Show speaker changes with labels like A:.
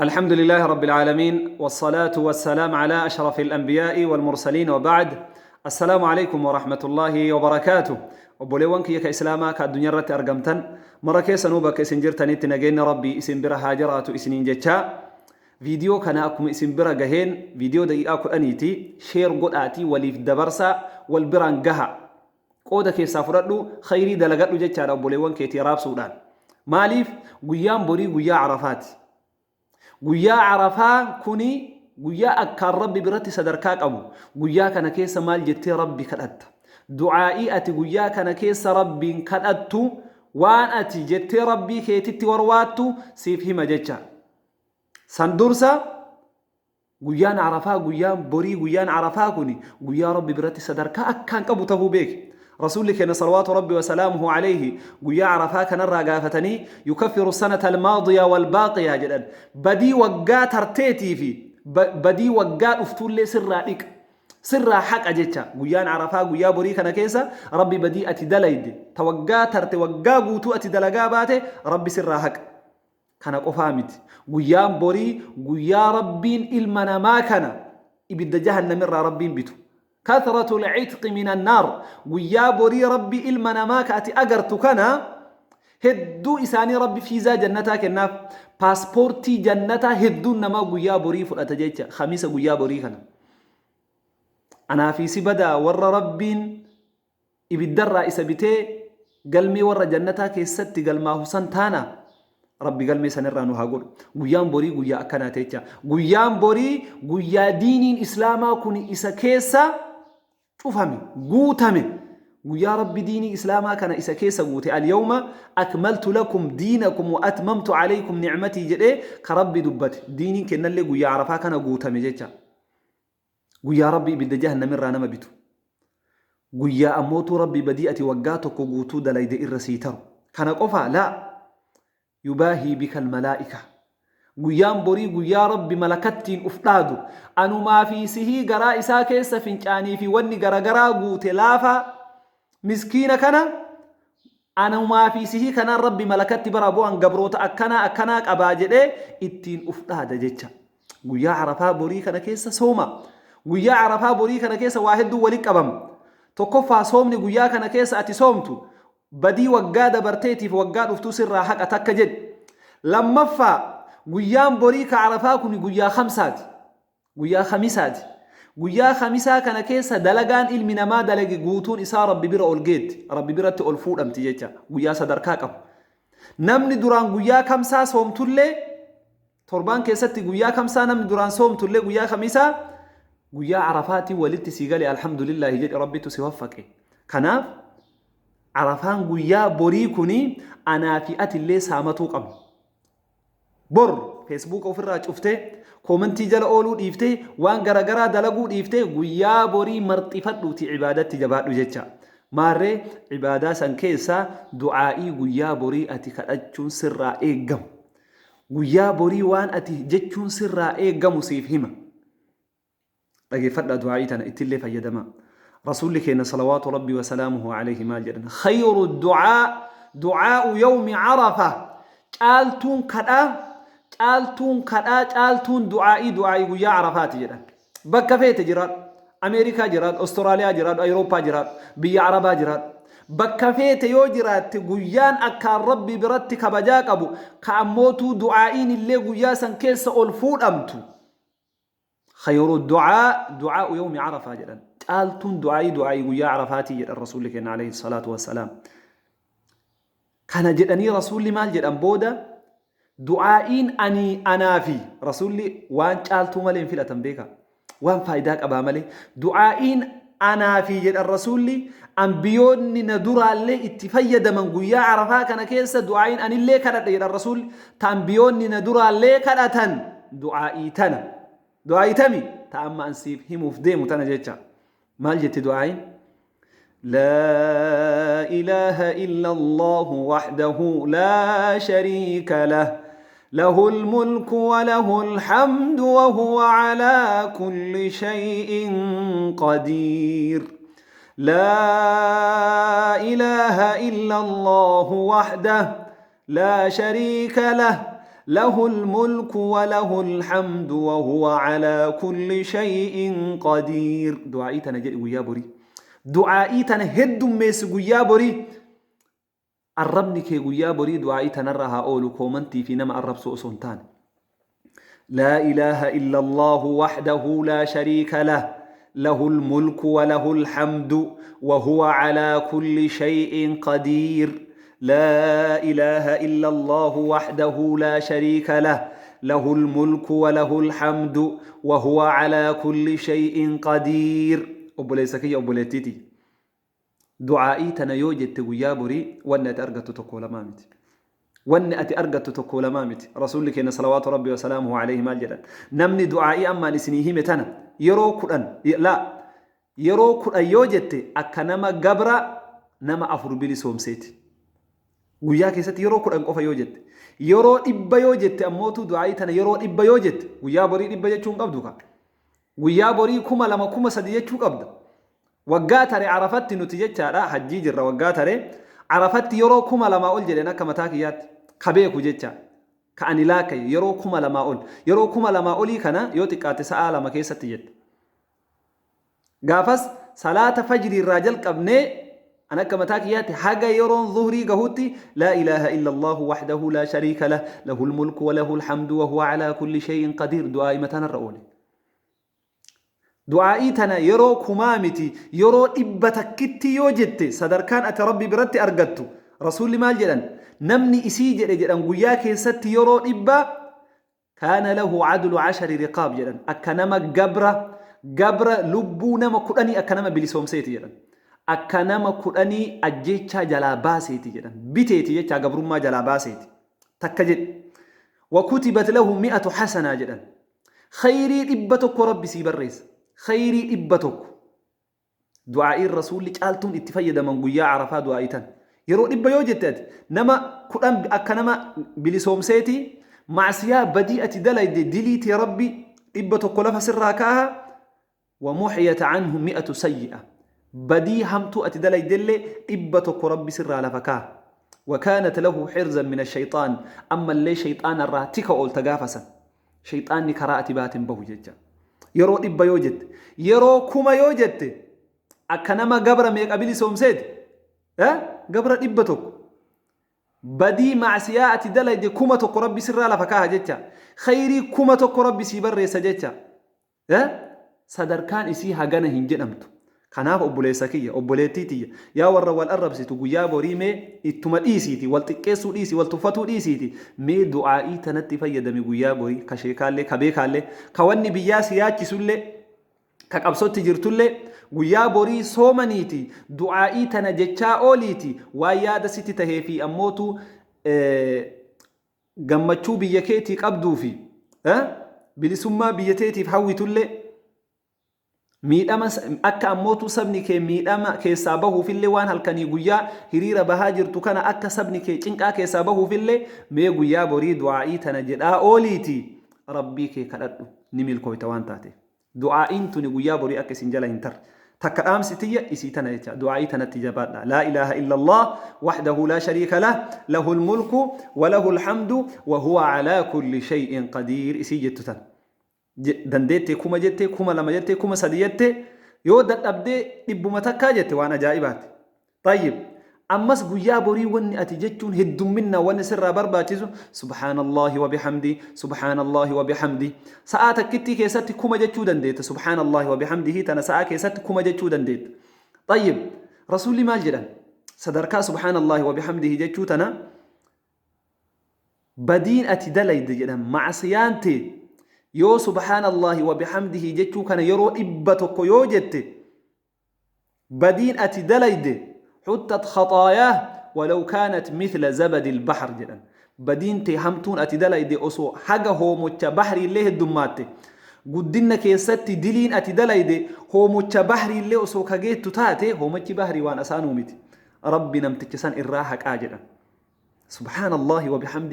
A: الحمد لله رب العالمين، والصلاة والسلام على أشرف الأنبياء والمرسلين، وبعد، السلام عليكم ورحمة الله وبركاته. Obboleewwan kiyya ka Islaamaa ka addunyaa irratti argamtan mara keessanuu, bakka isin jirtanitti nageenyi Rabbii isin bira haa jiraatu isiniin jechaa, viidiyoo kana akkuma isin bira gaheen, viidiyoo daqiiqaa 10ti, share godhaatii waliif dabarsaa, wal biraan gaha. Qooda keessaa fudhadhu, khayrii dalagadhu jechaadha obboleewwan keetii raabsuudhaan. Maaliif? Guyyaan borii guyyaa Arafaati. Guyyaa Arafaa kuni guyyaa akkaan Rabbi biratti sadarkaa qabu. Guyyaa kana keessa maal jettee Rabbi kadhatta? Du'aa'ii ati guyyaa kana keessa Rabbiin kadhattu, waan ati jettee Rabbii keetitti warwaattu siif hima jecha. San dursa, guyyaan Arafaa, guyyaan borii, guyyaan Arafaa kuni guyyaa Rabbi biratti sadarkaa akkaan qabu tahuu beeki. Rasuulli keenya salawaatu Rabbi wasalaamuhu alayhi guyyaa Arafaa kanarraa gaafatanii, "يكفر السنة الماضية والباقية" jedhan. Badii waggaa tarteetii fi badii waggaa dhuftuullee sirraa dhiqa, sirraa haqa jecha. Guyyaan Arafaa guyyaa borii kana keessa Rabbi badii ati dalayde, ta waggaa tarte, waggaa guutuu ati dalagaa baate, Rabbi sirraa haqa. Kana qofaa miti. Guyyaan borii guyyaa Rabbiin ilma namaa kana ibidda jahannamirraa Rabbiin bitu. كثرة العتق من النار. Guyyaa borii Rabbi ilma namaa ka ati agartu kana hedduu isaanii Rabbi fiizaa jannataa kennaaf. Paaspoortii jannataa hedduun namaa guyyaa borii fudhata jecha, Khamiisa guyyaa borii kana. Anaa fi si badaa warra Rabbiin ibiddarraa isa bitee galmee warra jannataa keessatti galmaahu san taana. Rabbi galmee sanirraa nu haa godhu. Guyyaan borii guyyaa akkanaa jecha. Guyyaan borii guyyaa diiniin Islaamaa kun isa keessa cufame, guutame. Guyyaa Rabbi diinii Islaamaa kana isa keessa guute. "اليوم أكملت لكم دينكم وأتممت عليكم نعمتي" jedhee ka Rabbi dubbate. Diiniin kennallee guyyaa Arafaa kana guutame jecha. Guyyaa Rabbi ibidda jahannamirraa nama bitu. Guyyaa ammootuu Rabbi badii ati waggaa tokko guutuu dalayde irra sii taru. Kana qofaa laa. يباهي بك الملائكة. Guyyaan borii guyyaa Rabbi malakattiin uf dhaadu. Anumaa fi sihii garaa isaa keessa fincaanii fi wanni garagaraa guute laafaa miskiina kana, anumaa fi sihii kanaan Rabbi malakatti bara bu'an gabroota akkanaa akkanaa qabaa jedhee ittiin uf dhaada jecha. Guyyaa Arafaa borii kana keessa sooma. Guyyaa Arafaa borii kana keessa waa hedduu walitti qabama. Tokkoffaa, soomni guyyaa kana keessa ati soomtu badii waggaa dabarteetiif waggaa dhuftuu sirraa haqa takka jedhi. Lammaffaa, guyyaan borii ka Arafaa kun guyyaa Khamsaati. Guyyaa Khamisaati. Guyyaa Khamisaa kana keessa dalagaan ilmi namaa dalage guutuun isaa Rabbi bira ol geetti. Rabbi biratti ol fuudhamti jecha. Guyyaa sadarkaa qabu. Namni duraan guyyaa Kamsaa soomtullee, torbaan keessatti guyyaa Kamsaa namni duraan soomtullee, guyyaa Khamisaa guyyaa Arafaatiin walitti sii gale, alhamdulillaahi jedhi, Rabbitu si waffaqe. Kanaaf Arafaan guyyaa borii kuni anaa fi atillee saamatuu qabna. Bor Feesbuuka ofirraa cuftee, koomentii jala ooluu dhiiftee, waan garagaraa dalaguu dhiiftee, guyyaa borii marxifadhuuti cibaadatti jabaadhu jecha. Maarree, cibaadaa san keessaa du'aa'ii guyyaa borii ati kadhachuun sirraa eeggamu. Guyyaa borii waan ati jechuun sirraa eeggamu siif hima. Dhageeffadhaa, du'aa'ii tana ittillee fayyadamaa. Rasuulli keenya salawaatu Rabbii wasalaamuhu alayhi maal jedhan? خير الدعاء دعاء يوم عرفة. Caaltuun kadhaa, caaltuun kadhaa, caaltuun du'aa'ii du'aa'ii guyyaa Arafaati jedhan. Bakka feete jiraadhu. Ameerikaa jiraadhu, Austraaliyaa jiraadhu, Awurooppaa jiraadhu, biyya Arabaa jiraadhu. Bakka feete yoo jiraatte, guyyaan akkaan Rabbi biratti kabajaa qabu, ka ammootuu du'aa'iin illee guyyaa san keessa ol fuudhamtu, خير الدعاء دعاء يوم عرفة jedhan. Caaltuun du'aa'ii du'aa'ii guyyaa Arafaatii jedhan Rasuulli keenya عليه الصلاة والسلام. Kana jedhanii Rasuulli maal jedhan booda? Du'aa'iin ani anaa fi Rasuulli waan caaltuu malee hin filatan, beeka. Waan faayidaa qabaa malee. Du'aa'iin anaa fi jedhan Rasuulli ambiyoonni na duraallee itti fayyadaman guyyaa Arafaa kana keessa, du'aa'iin anillee kadhadhe jedhan Rasuulli, ta ambiyoonni na duraallee kadhatan du'aa'ii tana. Du'aa'ii tami? Ta amma an siif himuuf deemu tana jecha. Maal jetti du'aa'iin? لا إله إلا الله وحده لا شريك له، له الملك وله الحمد وهو على كل شيء قدير. لا إله إلا الله وحده لا شريك له، له الملك وله الحمد وهو على كل شيء قدير. Du'aa'ii tana jedhi guyyaa borii. Du'aa'ii tana heddummeessi guyyaa borii. Arrabni kee guyyaa borii du'aa'ii tanarra haa oolu, koomantii fi nama arrabsuu osoo hin taane. لا إله إلا الله وحده لا شريك له، له الملك وله الحمد وهو على كل شيء قدير. لا إله إلا الله وحده لا شريك له، له الملك وله الحمد وهو على كل شيء قدير. Obboleessa kiyya, obboleettiiti, du'aa'ii tana yoo jette guyyaa borii wanni ati argattu tokko lamaa miti. Wanni ati argattu tokko lamaa miti. Rasuulli keenya salawaatu rabbi wasalaamuhu alayhi maal jedhan? Namni du'aa'ii ammaan isinii hime tana yeroo 10, laa, yeroo 10 yoo jette akka nama gabra nama afur bilisoomseeti. Guyyaa keessatti yeroo 10 qofa yoo jette. Yeroo 100 yoo jette ammootu, du'aa'ii tana yeroo 100 yoo jette, guyyaa borii 100 jechuu hin qabdu ka. Guyyaa borii 2000, 3000 jechuu qabda. Waggaa tare Arafatti nuti jechaadha, hajjii jirra, waggaa tare Arafatti yeroo 2000 ol jedheen akka mataa kiyyaatti ka beeku jecha ka ani laakkaye yeroo 2000 ol. Yeroo 2000 olii kana yoo xiqqaate sa'aa 2 keessatti jette. Gaafas salaata fajrii irraa jalqabnee an akka mataa kiyyaatti haga yeroon zuhrii gahutti لا إله إلا الله وحده لا شريك له، له الملك وله الحمد وهو على كل شيء قدير du'aa'ii mataan oole. Du'aa'ii tana yeroo kumaa miti, yeroo 100 takkitti yoo jette sadarkaan ati Rabbi biratti argattu, Rasuulli maal jedhan? Namni isii jedhe jedhan guyyaa keessatti yeroo 100 كان له عدل 10 رقاب jedhan. Akka nama gabra lubbuu nama 10 akka nama bilisoomseeti jedhan. Akka nama 10 ajjechaa jalaa baaseeti jedhan. Biteeti jechaa, gabrummaa jalaa baaseeti. Takka jedhe. وكتبت له 100 حسنة jedhan. Khayrii 100 Rabbi sii barreessa. Khayrii 100. Du'aa'iin Rasuulli caaltuun itti fayyadaman guyyaa Arafaa du'aa'ii tan. Yeroo 100 yoo jette ati nama 10 akka nama bilisoomseeti, macsiyaa badii ati dalayde, diliitii Rabbi 100 lafa sirraa kaaha. ومحيت عنه 100 سيئة, badii hamtuu ati dalaydellee 100 Rabbi sirraa lafa kaaha. وكانت له حرزا من الشيطان, ammallee shayxaana irraa tika oolta gaafasan. Shayxaanni karaa ati baatin bahu jecha. Yeroo 100 yoo jette, yeroo 1000 yoo jette akka nama gabra meeqa bilisoomseeti? Gabra 100. Badii macsiyaa ati dalayde 1000 Rabbi sirraa lafa kaaha jecha. Khayrii 1000 Rabbi sii barreessa jecha. Sadarkaan isii hagana hin jedhamtu. Kanaaf obboleessa kiyya, obboleettii tiyya, yaa warra wal arrabsitu, guyyaa borii mee ittuma dhiisiiti, wal xiqqeessuu dhiisi, wal tuffatuu dhiisiiti, mee du'aa'ii tanatti fayyadami guyyaa borii. Ka sheekaallee, ka beekaallee, ka wanni biyyaa si yaachisullee, ka qabsotti jirtullee, guyyaa borii soomaniiti du'aa'ii tana jechaa ooliiti. Waan yaada sitti tahee fi ammootu gammachuu biyya keetii qabduu fi bilisummaa biyya teetiif hawwitullee, miidhama akka ammootu sabni kee miidhama keessaa bahuufillee waan halkanii guyyaa hiriira bahaa jirtu kana, akka sabni kee cinqaa keessaa bahuufillee, mee guyyaa borii du'aa'ii tana jedhaa ooliiti Rabbii kee kadhadhu, ni milkooyta waan taate. Du'aa'iin tuni guyyaa borii akka isin jala hin tarre. Takka dhaamsi tiyya isii tana jecha, du'aa'ii tanatti jabaadha. لا إله إلا الله وحده لا شريك له، له الملك وله الحمد وهو على كل شيء قدير isii jettu tana. Dandeettee 1000 jettee, 2000 jettee, 3000 jettee, yoo dadhabdee dhibbuma takkaa jette waan ajaa'ibaati. طيب, ammas guyyaa borii wanni ati jechuun heddumminna wanni sirraa barbaachisu سبحان الله وبحمده، سبحان الله وبحمده. Sa'aa takkittii keessatti 1000 jechuu dandeetta. سبحان الله وبحمده tana sa'aa keessatti 1000 jechuu dandeetta. طيب, Rasuulli maal jedhan? Sadarkaa سبحان الله وبحمده jechuu tana, badiin ati dalayde jedhan, macsiyaan tee yoo سبحان الله وبحمده jechuu kana yeroo 100 yoo jette, badiin ati dalayde حطت خطاياه ولو كانت مثل زبد البحر jedhan. Badiin tee hamtuun ati dalayde osoo haga hoomocha bahriillee heddummaatte, guddinna keessatti diliin ati dalayde hoomocha bahriillee osoo kageettu taate, hoomochi bahrii waan asaanuu miti, Rabbi namticha san irraa haqaa jedhan. سبحان الله وبحمده.